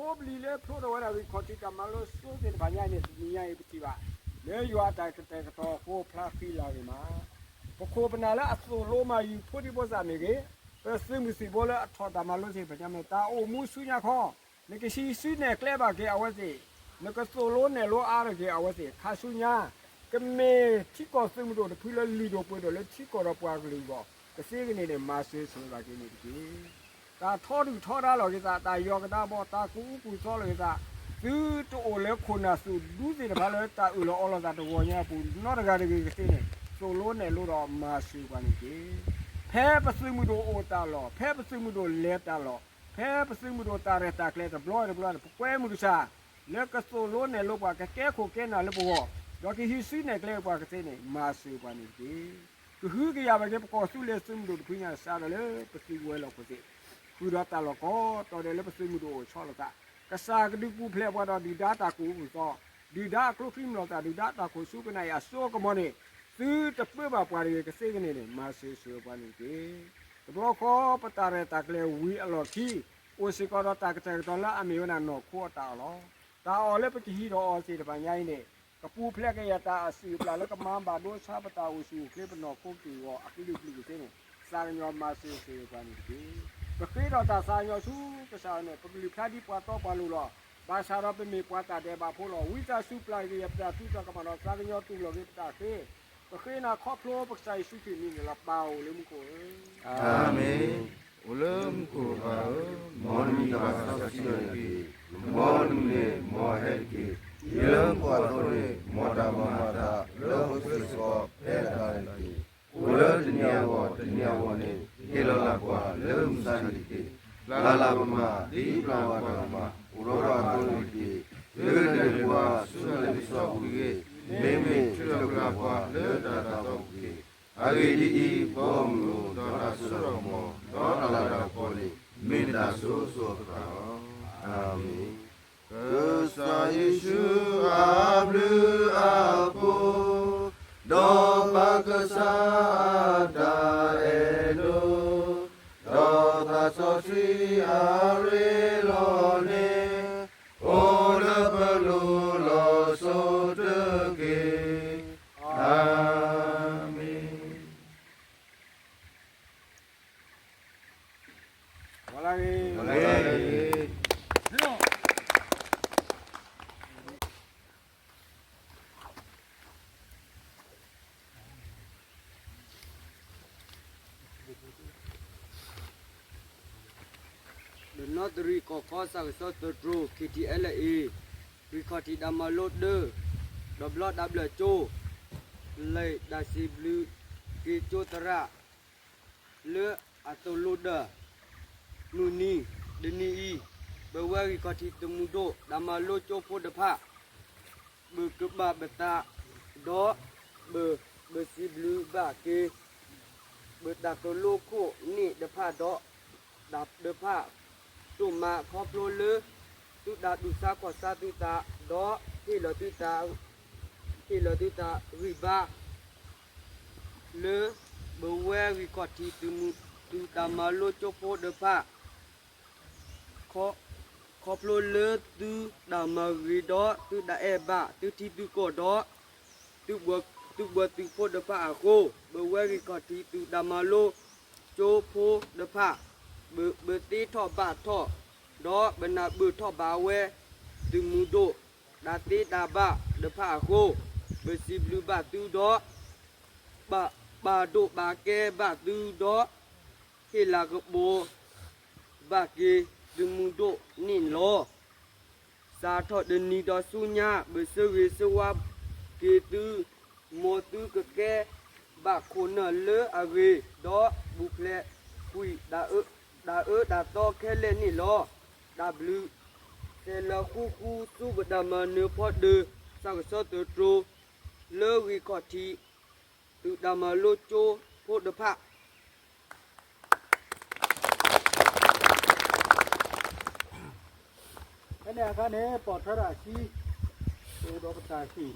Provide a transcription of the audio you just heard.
အိၣ်ဘျီလၢဖျိထီၣ်ဝဲဒၣ်ဂံၢ်ခီၣ်ထံးတၢ်မၤလိစိသ့ၣ်တဖၣ်ညါအံၤန့ၣ် တနံၤညါအံၤပထံၣ်ဘၣ် လၢယွၤအတၢ်ကတဲာ်ကတီၤအဃိဖျါဃံလၤဂ့ၤမး, ပခိၣ်ပနၢ်လၢအသိၣ်လိမၤယုၤဖိဒံဖိသၣ်မ့ၢ်ဂ့ၤ, ပသုးမုၢ်သံၣ်ဘိလၢအထီၣ်တၢ်မၤလိသ့ၣ်တဖၣ်ညါမ့ၢ် တၢ်အိၣ်မူဆူညါခီ နကဟံးစုနဲၣ်ကျဲဘၣ်က့ၤအဝဲသ့ၣ်, နကသိၣ်လိနဲၣ်လိအါထီၣ်က့ၤအဝဲသ့ၣ် ခါဆူညါ ကမ့ၢ်ထံကီၢ်သုးမုၢ်ဒိၣ်တဖုလၢလုၢ်ဒိၣ်ပှ့ၤဒိၣ်လၢထံကီၢ်ဒီးပှၤကလုာ်အဂီၢ် ကသ့ကန့ၣ်န့ၣ် မၤစၢၤဆိၣ်ဂ့ၤဘၣ်က့ၤန့ၣ်တက့ၢ်. တၢ်ထီဒုၣ်ထီဒါလိာ်က့ၤသး, တၢ်ယီၤကဒါဘီ, တၢ်ကူၣ်အူကူၣ်သီလိာ်က့ၤသး, သုတအိၣ်လၢခိၣ်နၢ်သုးဒူသ့ၣ်တဖၣ်လၢတၢ်အၢၣ်လီၤအီလီၤသးတဂီၤညါအပူၤ နီတဂၤတဂ့ၤကသ့န့ၣ် သိၣ်လိနဲၣ်လိဒီးမၤစၢၤပှၤန့ၣ်တက့ၢ်. ဖဲပသုးမုၢ်ဒိၣ်အိၣ်တၢ်လီၢ်, ဖဲပသုးမုၢ်ဒိၣ်လဲၤတၢ်လီၢ်, ဖဲပသုးမုၢ်ဒိၣ်တၢ်ရဲၣ်တၢ်ကျဲၤတဘျီတဘျီန့ၣ် ပကွဲမုၢ်ကစၢ် လၢကသိၣ်လိနဲၣ်လိပှၤ ကကဲခိၣ်ကဲနၢ်လၢပဂီၢ်, ဒီးကဟံးစုနဲၣ်ကျဲပှၤကသ့န့ၣ် မၤစၢၤပှၤန့ၣ်တက့ၢ်. ကဟုကယာ်ဘၣ်က့ၤပကီၢ်သူလ့ၤသုးမုၢ်ဒိၣ်တဖုညါ စးထီၣ်လၢပသုးဝဲၤလီၢ်ခိၣ်သ့ၣ်, ဃုာ်ဒီးတၢ်လီၢ်ကိးတီၤဒဲးလၢပသုးမုၢ်ဒိၣ်အိၣ်ဆီလိာ်သး, ကစၢ်ကဒုးပူၤဖျဲးပှၤဒီးဒုၣ်ဒါတၢ်ကူၣ်အူကူၣ်သီ, ဒုၣ်ဒါအကျိချံမျိာ်သၣ်, ဒုၣ်ဒါတၢ်ခိၣ်ဆူကနၣ်အံၤအစိအကမီၤန့ၣ် သုတပၢဘၣ်ပှၤတဂ့ၤကသ့ကန့ၣ်န့ၣ် မၤစၢၤဆိၣ်ဂ့ၤပှၤန့ၣ်တက့ၢ်. တဘျီဃီပတၢ်ရဲၣ်တၢ်ကျဲၤဝံၤအလီၢ်ခံ အိၣ်စ့ၢ်ကီးဒီးတၢ်ကတဲာ်ကတီၤလၢအမ့ၢ်ဝဲဒၣ်နီၢ်ခိအတၢ်အီၣ်လီၤ. တၢ်အီၣ်လၢပကဟံးဒီးအီၤသ့ၣ်တဖၣ်ညါအံၤန့ၣ် ကပူၤဖျဲးကယဲၢ်တၢ်အစုၣ်အပျၢ်လၢကမၤဘၣ်ဒိဆါပတၢ်အိၣ်ဆူၣ်အိၣ်ချ့ပနီၢ်ခိက့ၢ်ဂီၤအကလုာ်ကလုာ်ကသ့န့ၣ် သးကညီၤမၤစၢၤဆိၣ်ဂ့ၤပှၤန့ၣ်တက့ၢ်. ပဃ့ဒီးတၢ်သးကညီၤဆူကစၢ်အံၤန့ၣ် ပကလုၢ်ဖျါဒ်ပှၤတီပှၤလိၤလီၤ. ဘၣ်ဆၣ်ဒီးပမ့ၢ်ပှၤတၢ်ဒဲးဘးဖိလီၤ. ဝံသးစူၤပျၢ်က့ၤယပတၢ်ထုးထီၣ်ကမၣ်ဒီးသးကညီၤတူၢ်လိာ်က့ၤပတၢ်ဃ့ ပဃ့နၤခီဖျိပကစၢ်ယ့ၣ်ၡူးခရံာ်မံၤန့ၣ်လီၤ. ပၢ်အိၣ်လၢမူခိၣ်ဧၢ, အၤမ့ၣ်. အိၣ်လၢမူခိၣ်ပၢ်ဧၢ, မ်နမံၤဘၣ်စီဆှံယွၤတက့ၢ်. မ်နကမူၣ်န့ၢ်မ်အဟဲတက့ၢ်. လၢမူခိၣ်အသိးန့ၣ် မ်တၢ်မၤအသးလၢဟီၣ်ခိၣ်ချၢစ့ၢ်ကီး ဖဲအသးန့ၣ်တက့ၢ်. အိၣ်လၢတနံၤအဂီၢ်တနံၤအဂီၢ်န့ၣ် ဟ့ၣ်လီၤလၢပှၤလၢမုၢ်ဆါတနံၤတက့ၢ်. ပျၢ်လၢပမၤ ဒ်ပျၢ်ဝဲပှၤကမၤ အိၣ်ဒီးပှၤအသိးန့ၣ်တက့ၢ်. သုတလဲၤပှၤဆူနလံာ်စီဆှံပူၤတဂ့ၤ. မ့မ့ၢ်သုတပျၢ်ပှၤလၢတၢ်တၤသီပူၤတက့ၢ်. အဂ့ၢ်ဒ်အံၤ, ဘီမုၢ်ဧိၤ, ဒီးတၢ်စိတၢ်ကမီၤ, ဒီးတၢ်လၤတၢ်ကပီၤန့ၣ် မ့ၢ်နတၢ်စိစိအဃၣ်လီၤ. အၤမ့ၣ်. ကစၢ်ယ့ၣ်ၡူးအဘျုးအဖှိၣ်, ဒီးပၢ်ကစၢ်အတၢ်အဲၣ်ဒိး, ဒီးသးစီဆှံအရ့လိာ်န့ၣ်, အိၣ်လၢပလိၤလီၤစိၤတက့ၢ်. အၤမ့ၣ်. ဒီးနီၣ်တရံးကီၢ်ကီၢ် စးကစီၣ်သတြိၤ ခ့ထံအဲလ်အ့ ဂံၢ်ခီၣ်ထံးတၢ်မၤလိတၢ် ဒီးဘျီတၢ်ဘျၢၣ်ကၠိ လံာ်တၢ်စံးဘျုးက့ၤကၠိသရၣ် လၢအသိၣ်လိဒၢး မုၢ်နံၤတနံၤအံၤ ပဝဲဂံၢ်ခီၣ်ထံးသုးမုၢ်ဒိၣ် တၢ်မၤလိကၠိဖိတဖၣ် ပကဘၣ်ပသး ဒီးပ ပစံးဘျုးဘၣ်က့ၤ ပတၢ်သိၣ်လိခိၣ်န့ၣ်တဖၣ်ဒီး တၢ်တဖၣ် ဒိၣ်မးခီဖျိလၢ သုတၢ်တူၢ်ဆါခီၣ်ဆါသုသး ဒီးဟ့ၣ်လီၤသုသး ဟ့ၣ်လီၤသုသးဂံၢ်ဘါ လၢပဝဲဂံၢ်ခီၣ်ထံးသုးမုၢ် သုးတၢ်မၤလိကၠိဖိတဖၣ် ခီဖျိလၢသုတၢ်မၤဂ့ၤဒီး သုတၢ်အဲၣ်ဘၣ် သုထံသုကီၢ်ဒီး သုဘှီသုးဖိတဖၣ်အဃိ, ပဝဲဂံၢ်ခီၣ်ထံးသုးတၢ်မၤလိကၠိဖိတဖၣ် ပသ့ထီၣ်ဘၣ်ထီၣ် ဒီးပနၢ်ပၢၢ်ထီၣ်ဘၣ်ဝဲ သုးမုၢ်ဒိၣ် တၢ်သ့တၢ်ဘၣ်တဖၣ်အဃိ, ပစံးဘျုးဘၣ်သုဒီး ပာ်ဒိၣ်ပာ်ကဲဘၣ်သုဒီး ဟ့ၣ်လၤကပီၤဘၣ်က့ၤသုးမုၢ်ဒိၣ်န့ၣ်လီၤ. စးထီၣ်တနံၤဒီးဆူညါ ပဆၢဂ့ၤဆၢဝါက့ၤသု, မ်သုကကဲဘၣ်ခိၣ်နၢ်လၢအဂ့ၤ, ဒီးပူၤဖျဲးကွံာ်တၢ်အၢတၢ်သီခဲလၢာ်န့ၣ်လီၤ. တၢ်ဘျုးစဲးလီၤဃူဃူဆူပတၢ်မၤနၢၤဖီတၢၢ် စးကစီၣ်သတြိၤ လၢဂံၢ်ခီၣ်ထံး သုးတၢ်မၤလိကၠိဖိတဖၣ် ဖဲန့ၣ်အခါန့ၣ် ပိာ်ထွဲတၢ်အခံ အိၣ်ဒီးပတၢ်ဟ့ၣ်